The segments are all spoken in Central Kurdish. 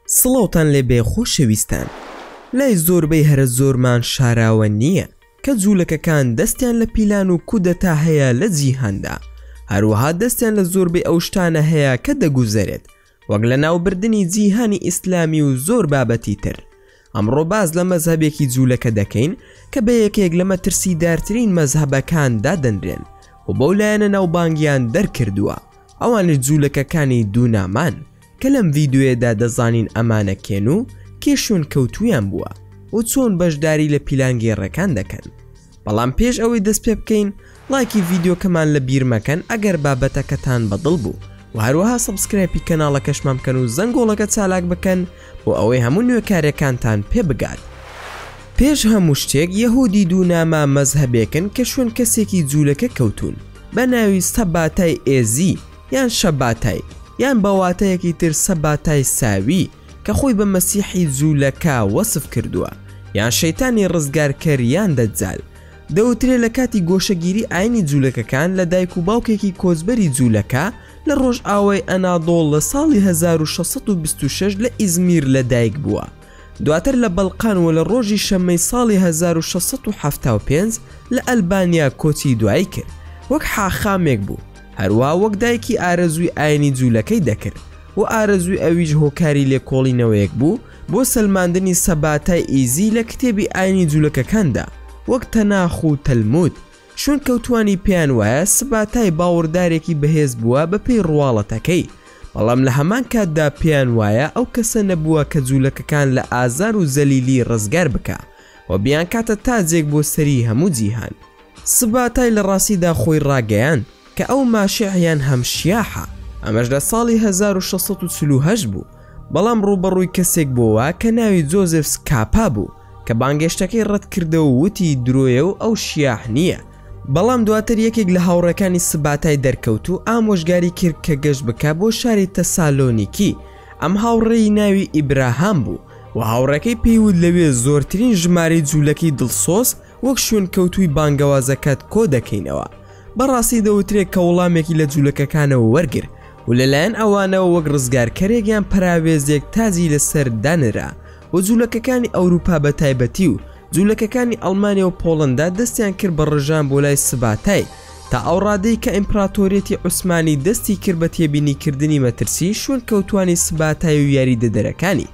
سڵاوتان لێبێ خۆشەویستان. لای زۆربەی هەرە زۆرمان شاراوە نییە کە جوولەکەکان دەستیان لە پیلان و کودەتا هەیە لە جیهاندا، هەروەها دەستیان لە زۆربەی ئەو شتانە هەیە کە دەگوزەرێت وەک لەناوبردنی جیهانی ئیسلامی و زۆر بابەتی تر. ئەمڕۆ باس لە مەزهەبێکی جوولەکە دەکەین کە بە یەکێک لە مەترسیدارترین مەزهەبەکان دادەنرێن و بەو لایەنە ناوبانگیان دەرکردووە، ئەوانیش جوولەکەکانی دونامان کە لەم ڤیدیۆیەدا دەزانین ئەمانە کێن و کێ شوێنکەوتوویان بووە و چۆن بەشداری لە پیلانگێڕێکان دەکەن. بەڵام پێش ئەوەی دەست پێ بکەین ڵایکی ڤیدیۆکەمان لە بیر مەکەن ئەگەر بابەتەکەتان بەدڵ بوو و هەروەها subscribe ی کەناڵەکەشمان بکەن و زەنگۆڵەکە چالاک بکەن بۆ ئەوەی هەموو نوێکاریەکانتان پێ بگات. پێش هەموو شتێک یەهودی دوناما مەزهەبێکن کە شوێن کەسێکی جوولەکە کەوتوون بە ناوی سەباتای ئێزی یان شەباتای یان بە واتایەکی تر سەباتای ساوی کە خۆی بە مەسیحی جوولەکە وەسف کردووە یان شەیتانی ڕزگارکەر یان دەجال. دەوترێ لە کاتی گۆشەگیری ئاینی جوولەکەکان لە دایک و باوکێکی کۆچبەری جوولەکە لە ڕۆژئاوای ئەنادۆڵ لە ساڵی 1626 لە ئیزمیر لە دایک بووە. دواتر لە بەڵقان و لە ڕۆژی شەممەی ساڵی 1675 لە ئەلبانیا کۆچی دوایی کرد. وەک حاخامێک بوو. هەروەها وەک دایکی ئارەزووی ئاینی جوولەکەی دەکرد و ئارەزووی ئەویش هۆکاری لێکۆڵینەوەیەک بوو بۆ سەلماندنی سەباتای ئیزی لە کتێبی ئاینی جوولەکەکاندا وەک تەناخ و تەلمود. شوێنکەوتووانی پێیان وایە سباتای باوەڕدارێکی بەهێز بووە بەپێی ڕواڵەتەکەی، بەڵام لە هەمان کاتدا پێیان وایە ئەو کەسە نەبووە کە جوولەکەکان لە ئازار و زەلیلی ڕزگار بکا و بیانکاتە تاجێک بۆ سەری هەموو جیهان. سباتای لە ڕاستیدا خۆی ڕاگەیاند کە ئەو ماشیح یان هەمشیاحە، ئەمەش لە ساڵی 1648 بوو، بەڵام ڕووبەڕووی کەسێک بۆوە کە ناوی جۆزێف سکاپا بوو کە بانگێشتەکەی ڕەتکردەوە و وتی درۆیە و ئەو شیاح نییە، بەڵام دواتر یەکێک لە هاوڕێکانی سباتای دەرکەوت و ئامۆژگاری کرد کە گەشت بکا بۆ شاری تەسالۆنیکی، ئەم هاوڕێی ناوی ئیبراهام بوو و هاوڕێکەی پێی وت لەوێ زۆرترین ژمارەی جوولەکەی دڵسۆز وەک شوێنکەوتووی بانگەوازەکەت کۆ دەکەینەوە. بەڕاستی دەوترێ کە وڵامێکی لە جوولەکەکانەوە وەرگرت و لەلایەن ئەوانەوە وەک ڕزگارکەرێک یان پەراوێزێک تاجی لەسەر دانرا و جوولەکەکانی ئەوروپا بە تایبەتی و جوولەکەکانی ئەڵمانیا و پۆڵەندا دەستیان کرد بە ڕژان بۆ لای سباتای تا ئەو ڕادەی کە ئیمپراتۆریەتی عوسمانی دەستی کرد بە تێبینیکردنی مەترسی شوێنکەوتوانی سباتای و یاریدەدەرەکانی.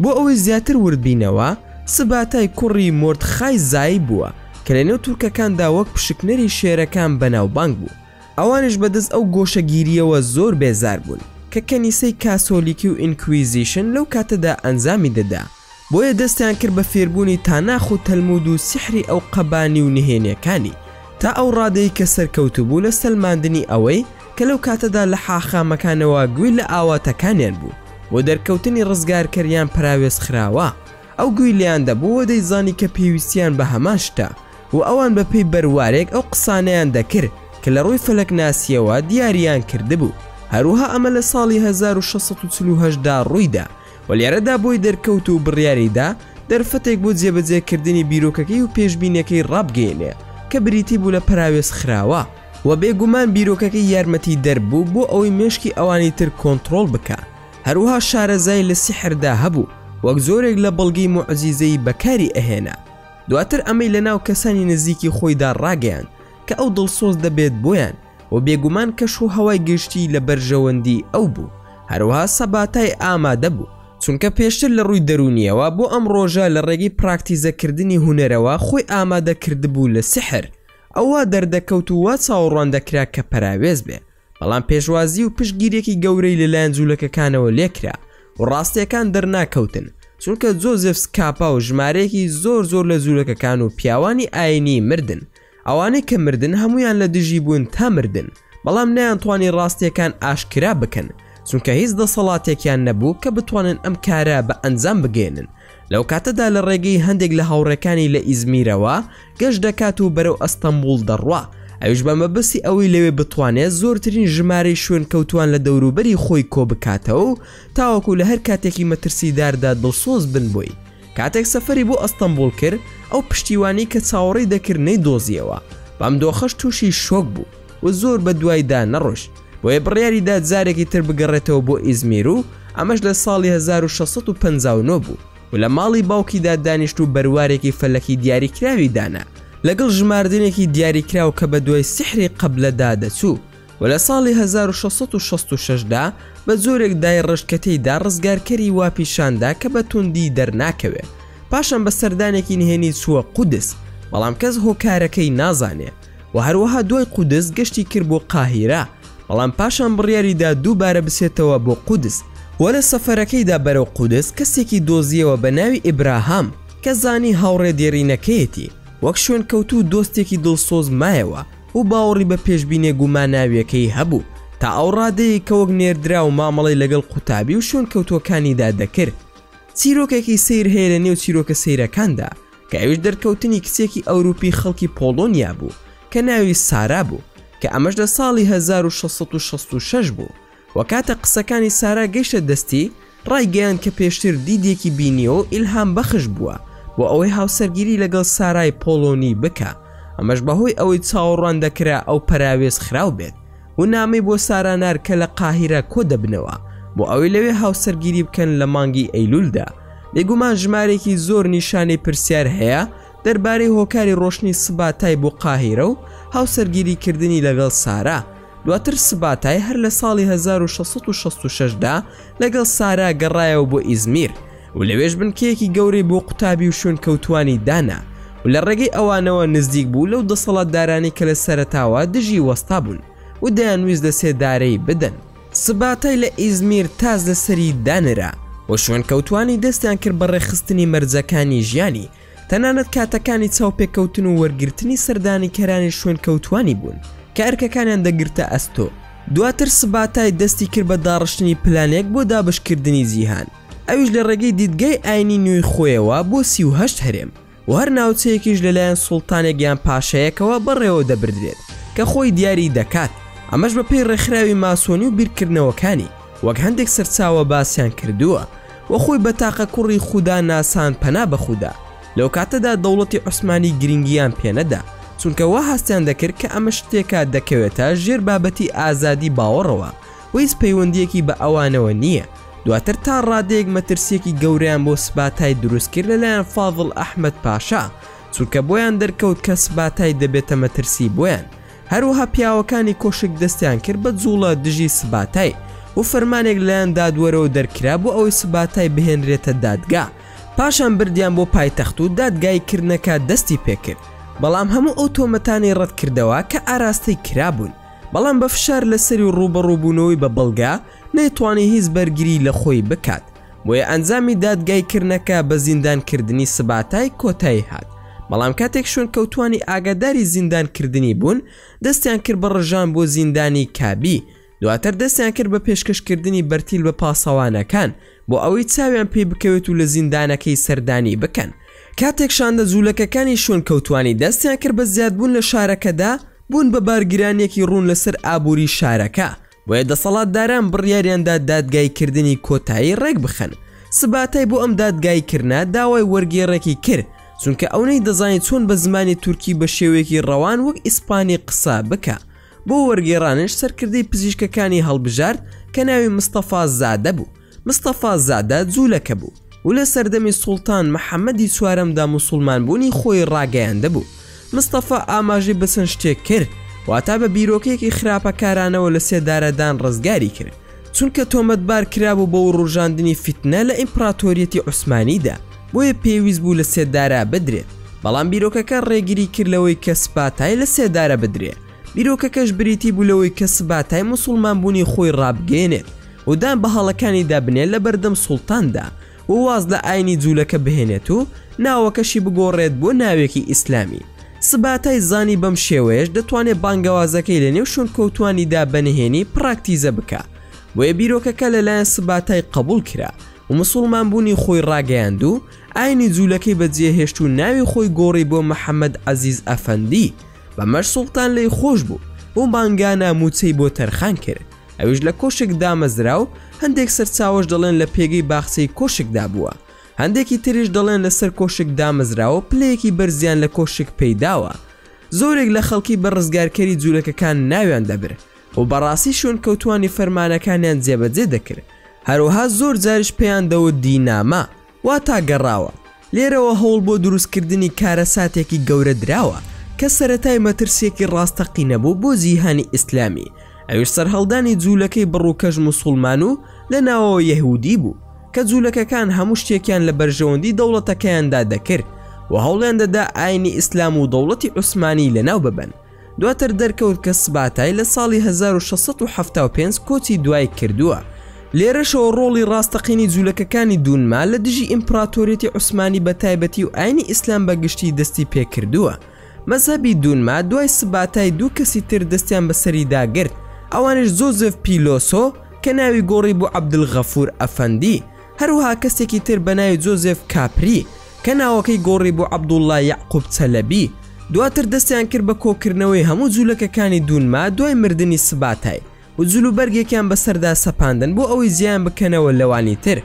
بۆ ئەوەی زیاتر ورد بینەوە، سباتای کوڕی مۆردخای زای بووە کە لەنێو تورکەکاندا وەک پشکنەری شێرەکان بەناوبانگ بوو. ئەوانیش بەدەست ئەو گۆشەگیرییەوە زۆر بێزار بوون کە کەنیسەی کاسۆلیکی و ئینکویزیشن لەو کاتەدا ئەنجامی دەدا، بۆیە دەستیان کرد بە فێربوونی تاناخ و تەلمود و سیحری ئەو قەبانی و نهێنیەکانی، تا ئەو ڕادەی کە سەرکەوتوو بوو لە سەلماندنی ئەوەی کە لەو کاتەدا لە حاخامەکانەوە گوێی لە ئاواتەکانیان بوو بۆ دەرکەوتنی ڕزگارکەر یان پەراوێزخراوە، ئەو گوێی لێیان دەبوو و دەیزانی کە پێویستیان بە هەمان شتە و ئەوان بە پێی بەروارێک ئەو قسانەیان دەکرد کە لە ڕووی فەلەکناسییەوە دیاریان کردبوو. هەروەها ئەمە لە ساڵی 1648 دا ڕوویدا و لێرەدا بۆی دەرکەوت و بڕیاری دا دەرفەتێک بۆ جێبەجێکردنی بیرۆکەکەی و پێشبینیەکەی ڕابگەیەنێ کە بریتی بوو لە پەراوێزخراوە. وە بێگومان بیرۆکەکەی یارمەتیدەر بوو بۆ ئەوەی مێشکی ئەوانی تر کۆنتڕۆڵ بکا، هەروەها شارەزای لە سیحردا هەبوو وەک جۆرێک لە بەڵگەی موعجیزەیی بەکاری ئەهێنا. دواتر ئەمەی لەناو کەسانی نزیکی خۆیدا ڕاگەیاند کە ئەو دڵسۆز دەبێت بۆیان و بێگومان کەش و هەوای گشتی لە بەرژەوەندی ئەو بوو، هەروەها سەباتای ئامادە بوو، چونکە پێشتر لە ڕووی دەروونییەوە بۆ ئەم ڕۆژە لە ڕێگەی پراکتیزەکردنی هونەرەوە خۆی ئامادە کردبوو لە سیحر، ئەو وا دەردەکەوت و وا چاوەڕوان دەکرا کە پەراوێز بێ، بەڵام پێشوازی و پشتگیریەکی گەورەی لەلایەن جولەکەکانەوە لێکرا و ڕاستیەکان دەرناکەوتن، چونکە جۆزێف سکاپا و ژمارەیەکی زۆر زۆر لە جولەکەکان و پیاوانی ئاینی مردن، ئەوانەی کە مردن هەموویان لە دژی بوون تا مردن، بەڵام نەیانتوانی ڕاستیەکان ئاشکرا بکەن، چونکە هیچ دەسەڵاتێکیان نەبوو کە بتوانن ئەم کارە بە ئەنجام بگەیەنن. لەو کاتەدا لە ڕێگەی هەندێک لە هاوڕێکانی لە ئیزمیرەوە گەشت دەکات و بەرەو ئەستەنبوڵ دەڕوا، ئەویش بە مەبەستی ئەوەی لەوێ بتوانێت زۆرترین ژمارەی شوێنکەوتووان لە دەوروبەری خۆی کۆبکاتەوە و تاوەکو لە هەر کاتێکی مەترسیداردا دڵسۆز بن بۆی. کاتێک سەفەری بۆ ئەستەنبوڵ کرد، ئەو پشتیوانی کە چاوەڕێی دەکرد نەیدۆزیەوە، بەم دۆخەش تووشی شۆک بوو و زۆر بەدوایدا نەڕۆیشت. بۆیە بڕیاری دا جارێکی تر بگەڕێتەوە بۆ ئیزمیر و ئەمەش لە ساڵی 1659 بوو و لە ماڵی باوکیدا دانیشت و بەروارێکی فەلەکی دیاریکراوی دانا لەگەڵ ژماردنێکی دیاریکراو کە بە دوای سیحری قەبلەدا دەچوو و لە ساڵی 1666 دا بە جۆرێک دایڕشت کە تێیدا ڕزگارکەری وا پیشاندا کە بە توندی دەرناکەوێ. پاشان بە سەردانێکی نهێنی چووە قودس، بەڵام کەس هۆکارەکەی نازانێ و هەروەها دوای قودس گەشتی کرد بۆ قاهیرە، بەڵام پاشان بڕیاری دا دووبارە بچێتەوە بۆ قودس و لە سەفەرەکەیدا بەرەو قودس کەسێکی دۆزییەوە بە ناوی ئیبراهام کە زانی هاوڕێ دێرینەکەیەتی، وەک شوێنکەوتوو و دۆستێکی دڵسۆز مایەوە. و باوەڕی بە پێشبینیە گوماناویەکەی هەبوو تا ئەو ڕادەیەی کە وەک نێردراو مامەڵەی لەگەڵ قوتابی و شوێنکەوتووەکانیدا دەکرد. چیرۆکێکی سەیر هەیە لە نێو چیرۆکە سەیرەکاندا کە ئەویش دەرکەوتنی کچێکی ئەوروپی خەڵکی پۆڵۆنیا بوو کە ناوی سارا بوو کە ئەمەش لە ساڵی 1666 بوو و کاتێک قسەکانی سارا گەیشتە دەستی، ڕایگەیاند کە پێشتر دیدێکی بینیوە و ئیلهام بەخش بووە بۆ ئەوەی هاوسەرگیری لەگەڵ سارای پۆڵۆنی بکا، ئەمەش بەهۆی ئەوەی چاوەڕوان دەکرا ئەو پەراوێز خراو بێت و نامەی بۆ سارا نارد کە لە قاهیرە کۆدەبنەوە بۆ ئەوەی لەوێ هاوسەرگیری بکەن لە مانگی ئەیلولدا. بێگومان ژمارەیەکی زۆر نیشانەی پرسیار هەیە دەربارەی هۆکاری ڕۆشتنی سباتای بۆ قاهیرە و هاوسەرگیری کردنی لەگەڵ سارا، دواتر سباتای هەر لە ساڵی 1666 دا لەگەڵ سارا گەڕایەوە بۆ ئیزمیر و لەوێش بنکەیەکی گەورەی بۆ قوتابی و شوێنکەوتووانی دانا و لە ڕێگەی ئەوانەوە نزیک بوو لەو دەسەڵاتدارانەی کە لە سەرەتاوە دژی وەستا بوون و دەیانویست لە سێدارەی بدەن. سباتای لە ئیزمیر تاج لە سەری دانرا و شوێنکەوتووانی دەستیان کرد بە ڕێکخستنی مەرجەکانی ژیانی تەنانەت کاتەکانی چاوپێکەوتن و وەرگرتنی سەردانیکەرانی شوێنکەوتوانی بوون کە ئەرکەکانیان دەگرتە ئەستۆ. دواتر سباتای دەستی کرد بە داڕشتنی پلانێک بۆ دابەشکردنی جیهان، ئەویش لە ڕێگەی دیدگای ئاینی نوێی خۆیەوە بۆ 38 هەرێم و هەر ناوچەیەکیش لەلایەن سوڵتانێک یان پاشایەکەوە بەڕێوە دەبردرێت کە خۆی دیاری دەکات، ئەمەش بەپێی ڕێکخراوی ماسۆنی و بیرکردنەوەکانی. وەک هەندێک سەرچاوە باسیان کردووە، و خۆی بە تاقە کوڕی خودا ناسان پەنا بە خودا، لەو کاتەدا دەوڵەتی عوسمانی گرنگیان پێنەدا، چونکە وا هەستیان دەکرد کە ئەمە شتێکە دەکەوێتە ژێر بابەتی ئازادی باوەڕەوە و هیچ پەیوەندییەکی بە ئەوانەوە نییە، دواتر تا ڕادەیەک مەترسییەکی گەورەیان بۆ سباتای دروست کرد لەلایەن فازڵ ئەحمەد پاشا، چونکە بۆیان دەرکەوت کە سباتای دەبێتە مەترسی بۆیان. هەروەها پیاوەکانی کۆشک دەستیان کرد بە جوڵە دژی سباتای و فەرمانێک لەلایەن دادوەرەوە دەرکرا بۆ ئەوەی سباتای بهێنرێتە دادگا، پاشان بردیان بۆ پایتەخت و دادگایی کردنەکە دەستی پێکرد، بەڵام هەموو ئەو تۆمەتانەی ڕەتکردەوە کە ئاراستەی کرابوون، بەڵام بە فشار لەسەری و ڕووبەڕووبوونەوەی بە بەڵگە نەیتوانی هیچ بەرگری لە خۆی بکات. بۆیە ئەنجامی دادگای کردنەکە بە زیندان کردنی سباتای کۆتایی هات، بەڵام کاتێک شوێنکەوتوانی ئاگاداری زیندان کردنی بوون دەستیان کرد بە ڕژان بۆ زیندانی کابی، دواتر دەستیان کرد بە پێشکەش کردنی بەرتیل بە پاسەوانەکان بۆ ئەوەی چاویان پێی بکەوێت و لە زیندانەکەی سەردانی بکەن. کاتێک شاندە جوولەکەکانی شوێنکەوتوانی دەستیان کرد بە زیادبوون لە شارەکەدا، بوون بە بارگرانیەکی ڕوون لەسەر ئابووری شارەکە، بۆیە دەسەڵاتداران بڕیاریاندا دادگاییکردنی کۆتایی ڕێکبخەن. سباتای بۆ ئەم دادگاییکردنە داوای وەرگێڕێکی کرد، چونکە ئەو نەیدەزانی چۆن بە زمانی تورکی بە شێوەیەکی ڕەوان وەک ئیسپانی قسە بکا. بۆ وەرگێڕانش سەرکردەی پزیشکەکانی هەڵبژارد کە ناوی مستەفا زادە بوو. مستەفا زادە جوولەکە بوو و لە سەردەمی سوڵتان محەمەدی چوارەمدا موسوڵمانبوونی خۆی ڕاگەیاندبوو. مستەفا ئاماژەی بە چەند شتێک کرد، واتا بە بیرۆکەیەکی خراپەکارانەوە لە سێدارەدان ڕزگاری کرد، چونکە تۆمەتبار کرابوو بە وڕوژاندنی فیتنە لە ئیمپڕاتۆریەتی عوسمانیدا، بۆیە پێویست بوو لە سێدارە بدرێت، بەڵام بیرۆکەکە ڕێگری کرد لەوەی کە سپاتای لە سێدارە بدرێ، بیرۆکەکەش بریتی بوو لەوەی کە سباتای موسوڵمانبوونی خۆی ڕابگەیەنێت و دان بە هەڵەکانیدا بنێت لەبەردەم سوڵتاندا و واز لە ئاینی جوولەکە بهێنێت و ناوەکەشی بگۆڕێت بۆ ناوێکی ئیسلامی. سباتای زانی بەم شێوەیەش دەتوانێت بانگەوازەکەی لەنێو شوێنکەوتووانیدا بە نهێنی پراکتیزە بکا. بۆیە بیرۆکەکە لەلایەن سباتای قبوڵ کرا و موسوڵمانبوونی خۆی ڕاگەیاند و ئاینی جوولەکەی بەجێهێشت و ناوی خۆی گۆڕی بۆ محەمەد عەزیز ئەفەندی. بەمەش سوڵتان لێی خۆش بوو و مانگانە مووچەی بۆ تەرخان کرد، ئەویش لە کۆشک دامەزرا و هەندێک سەرچاوەش دەڵێن لە پێگەی باخچەی کۆشکدا بووە، هەندێکی تریش دەڵێن لەسەر کۆشک دامەزراوە و پلەیەکی بەرزیان لە کۆشک پێیداوە. زۆرێک لە خەڵکی بە ڕزگارکەری جوولەکەکان ناویان دەبرد. و بەڕاستی شوێنکەوتووانی فەرمانەکانیان جێبەجێ دەکرد، هەروەها زۆر جاریش پێیان دەوت دینامە، واتا گەڕاوە. لێرەوە هەوڵ بۆ دروستکردنی کارەساتێکی گەورە دراوە کە سەرەتای مەترسییەکی ڕاستەقینە بوو بۆ جیهانی ئیسلامی، ئەویش سەرهەڵدانی جوولەکەی بەڕووکەش موسوڵمان و لە ناوەوە یەهودی بوو، کە جوولەکەکان هەموو شتێکیان لە بەرژەوەندی دەوڵەتەکەیاندا دەکرد و هەوڵیان دەدا ئاینی ئیسلام و دەوڵەتی عوسمانی لەناو ببەن. دواتر دەرکەوت کە سباتای لە ساڵی 1675 کۆچی دوای کردووە. لێرەشەوە ڕۆڵی ڕاستەقینەی جوولەکەکانی دونما لە دژی ئیمپڕاتۆریەتی عوسمانی بە تایبەتی و ئاینی ئیسلام بە گشتی دەستی پێکردووە. مەزهەبی دونما دوای سباتای دوو کەسی تر دەستیان بەسەریدا گرت، ئەوانیش جۆزێف پیلۆسۆ کە ناوی گۆڕی بۆ عەبدولغەفور ئەفەندی، هەروەها کەسێکی تر بە ناوی جۆزێف کاپری کە ناوەکەی گۆڕی بۆ عەبدوڵڵا یەعقوب چەلەبی. دواتر دەستیان کرد بە کۆکردنەوەی هەموو جوولەکەکانی دونما دوای مردنی سباتای و جلوبەرگێکیان بەسەردا سەپاندن بۆ ئەوەی جیایان بکەنەوە لەوانی تر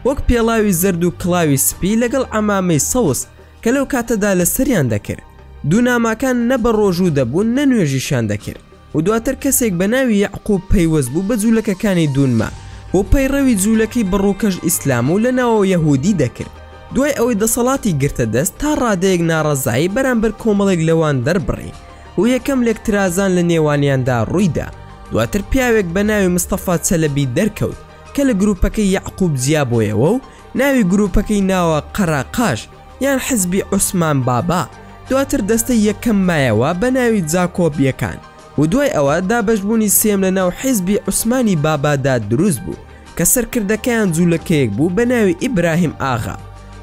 وەک پێڵاوی زەرد و کڵاوی سپی لەگەڵ عەمامەی سەوز کە لەو کاتەدا لەسەریان دەکرد. دوناماکان نە بە ڕۆژوو دەبوون نە نوێژیشیان دەکرد. و دواتر کەسێک بە ناوی یەعقوب پەیوەست بوو بە جوولەکەکانی دونما و پەیڕەوی جوولەکەی بە ڕووکەش ئیسلام و لە ناوەوە یەهودی دەکرد. دوای ئەوەی دەسەڵاتی گرتە دەست تا ڕادەیەک ناڕەزایی بەرامبەر کۆمەڵێک لەوان دەربڕی و یەکەم لێکترازان لە نێوانیاندا ڕوویدا. دواتر پیاوێک بە ناوی مستەفا چەلەبی دەرکەوت کە لە گروپەکەی یەعقوب جیابۆیەوە و ناوی گروپەکەی ناوە قەراقاش یان حزبی عوسمان بابا، دواتر دەستەی یەکەم مایەوە بە ناوی جاکۆبیەکان و دوای ئەوە دابەشبوونی سێیەم لە ناو حیزبی عوسمانی بابادا دروست بوو کە سەرکردەکەیان جوولەکەیەک بوو بە ناوی ئیبراهیم ئاغا.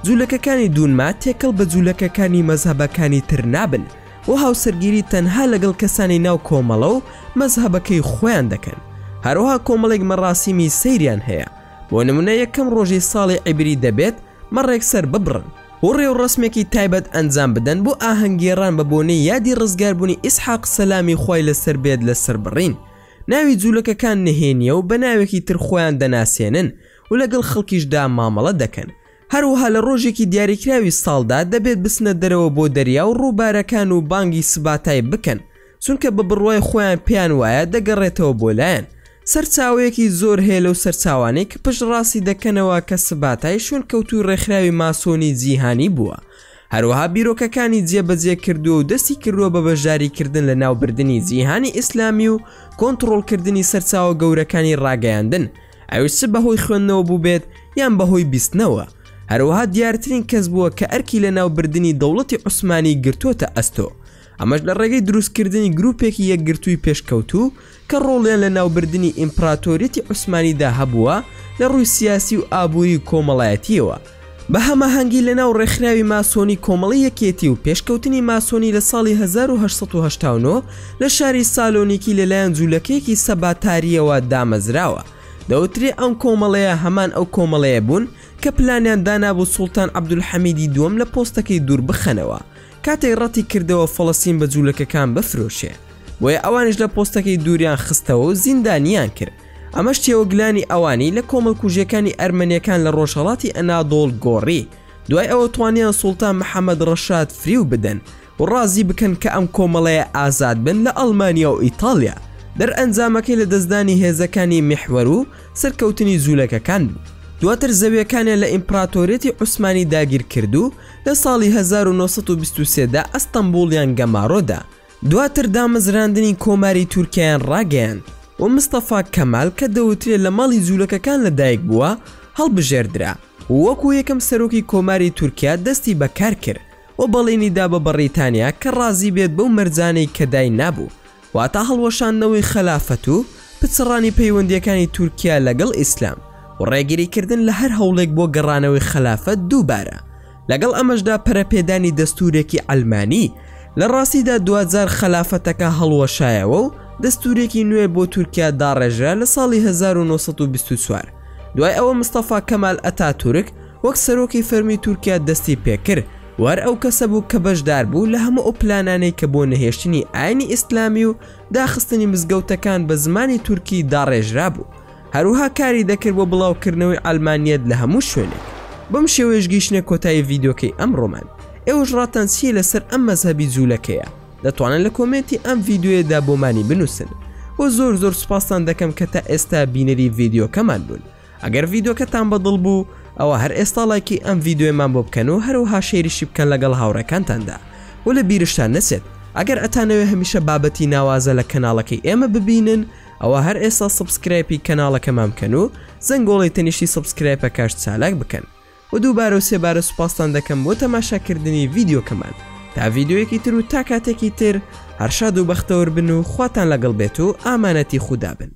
جوولەکەکانی دونما تێکەڵ بە جوولەکەکانی مەزهەبەکانی تر نابن و هاوسەرگیری تەنها لەگەڵ کەسانی ناو کۆمەڵە و مەزهەبەکەی خۆیان دەکەن. هەروەها کۆمەڵێک مەڕاسیمی سەیریان هەیە بۆ نمونە یەکەم ڕۆژی ساڵی عیبری دەبێت مەڕێک سەر ببڕن و ڕێوڕەسمێکی تایبەت ئەنجام بدەن بۆ ئاهەنگگێڕان بە بۆنەی یادی ڕزگاربوونی ئیسحاق سەلامی خوای لەسەر بێت لە سەربڕین. ناوی جوولەکەکان نهێنییە و بە ناوێکی تر خۆیان دەناسێنن و لەگەڵ خەڵکیشدا مامەڵە دەکەن. هەروەها لە ڕۆژێکی دیاریکراوی ساڵدا دەبێت بچنە دەرەوە بۆ دەریا و ڕووبارەکان و بانگی سباتای بکەن چونکە بە بڕوای خۆیان پێیان وایە دەگەڕێتەوە بۆ لایان. سەرچاوەیەکی زۆر هەیە لەو سەرچاوانەی کە پشتڕاستی دەکەنەوە کە سباتای شوێنکەوتووی ڕێکخراوی ماسۆنی جیهانی بووە. هەروەها بیرۆکەکانی جێبەجێ کردووە و دەستی کردووە بە بەشداریکردن لە ناوبردنی جیهانی ئیسلامی و کۆنتڕۆڵکردنی سەرچاوە گەورەکانی ڕاگەیاندن، ئەویش چ بەهۆی خوێندنەوە بووبێت یان بەهۆی بیستنەوە. هەروەها دیارترین کەس بووە کە ئەرکی لەناوبردنی دەوڵەتی عوسمانی گرتۆتە ئەستۆ. ئەمەش لە ڕێگەی دروستکردنی گروپێکی یەکگرتووی پێشکەوتوو کە ڕۆڵیان لە ناوبردنی ئیمپراتۆریەتی عوسمانیدا هەبووە لە ڕووی سیاسی و ئابووری و کۆمەڵایەتییەوە بە هەماهەنگی لە ناو ڕێکخراوی ماسۆنی کۆمەڵەی یەکێتی و پێشکەوتنی ماسۆنی لە ساڵی 1889 لە شاری سالۆنیکی لەلایەن جوولەکەیەکی سەباتارییەوە دامەزراوە. دەوترێ ئەم کۆمەڵەیە هەمان ئەو کۆمەڵەیە بوون کە پلانیان دانابوو سوڵتان عەبدولحەمیدی دووەم لە پۆستەکەی دووربخەنەوە کاتێک ڕەتی کردەوە فەڵەستین بە جوولەکەکان بفرۆشێ بۆیە ئەوانیش لە پۆستەکەی دووریان خستەوە و زیندانیان کرد ئەمەش تێوەگلانی ئەوانی لە کۆمەڵکوژیەکانی ئەرمەنیەکان لە ڕۆژهەڵاتی ئەنادۆڵ گۆڕی دوای ئەوە توانیان سوڵتان محەمەد ڕەشاد فریو بدەن و ڕازی بکەن کە ئەم کۆمەڵەیە ئازاد بن لە ئەڵمانیا و ئیتاڵیا دەرئەنجامەکەی لەدەستدانی هێزەکانی میحوەر و سەرکەوتنی جوولەکەکان بوو دواتر زەویەکانیان لە ئیمپراتۆریەتی عوسمانی داگیر کرد و لە ساڵی 1923 دا ئەستەنبوڵیان گەمارۆ دا، دواتر دامەزراندنی کۆماری تورکیایان ڕاگەیاند و مستەفا کەمال کە دەوترێ لە ماڵی جوولەکەکان لەدایک بووە هەڵبژێردرا و وەکو یەکەم سەرۆکی کۆماری تورکیا دەستی بە کار کرد و بەڵێنی دا بە بەڕیتانیا کە ڕازی بێت بەو مەرجانەی کە داینابوو واتە هەڵوەشاندنەوەی خەلافەت و پچڕانی پەیوەندییەکانی تورکیا لەگەڵ ئیسلام و ڕێگریکردن لە هەر هەوڵێک بۆ گەڕانەوەی خەلافەت دووبارە، لەگەڵ ئەمەشدا پەرەپێدانی دەستوورێکی عەلمانی. لە ڕاستیدا دواجار خەلافەتەکە هەڵوەشایەوە و دەستوورێکی نوێ بۆ تورکیا داڕێژرا لە ساڵی 1924. دوای ئەوە مستەفا کەمال ئەتاتورک وەک سەرۆکی فەرمی تورکیا دەستی پێکرد و هەر ئەو کەسە بوو کە بەشدار بوو لە هەموو ئەو پلانانەی کە بۆ نەهێشتنی ئاینی ئیسلامی و داخستنی مزگەوتەکان بە زمانی تورکی داڕێژرابوو، هەروەها کاری دەکرد بۆ بڵاوکردنەوەی عەلمانیەت لە هەموو شوێنێک. بەم شێوەیەش گەیشتینە کۆتایی ڤیدیۆکەی ئەمڕۆمان، ئێوەش ڕاتان چییە لەسەر ئەم مەزهەبی جوولەکەیە؟ دەتوانن لە کۆمێنتی ئەم ڤیدیۆیەدا بۆمانی بنووسن. و زۆر زۆر سوپاستان دەکەم کە تا ئێستا بینەری ڤیدیۆکەمان بوون. ئەگەر ڤیدۆکەتان بەدڵ بوو ئەوە هەر ئێستا ڵایکی ئەم ڤیدۆیەمان بۆ بکەن و هەروەها شەیریشی بکەن لەگەڵ هاوڕێکانتاندا و لە بیرشتان نەچێت ئەگەر ئەتانەوێ هەمیشە بابەتی ناوازە لە کەناڵەکەی ئێمە ببینن ئەوە هەر ئێستا subscribe ی کەناڵەکەمان بکەن و زەنگۆڵەی تەنیشتی subscribe ەکەش چالاک بکەن و دووبارە و سێبارە سوپاستان دەکەم بۆ تەماشاکردنی ڤیدیۆکەمان تا ڤیدیۆیەکی تر و تا کاتێکی تر هەر شاد و بەختەوەر بن و خواتان لەگەڵ بێت و ئامانەتی خودا بن.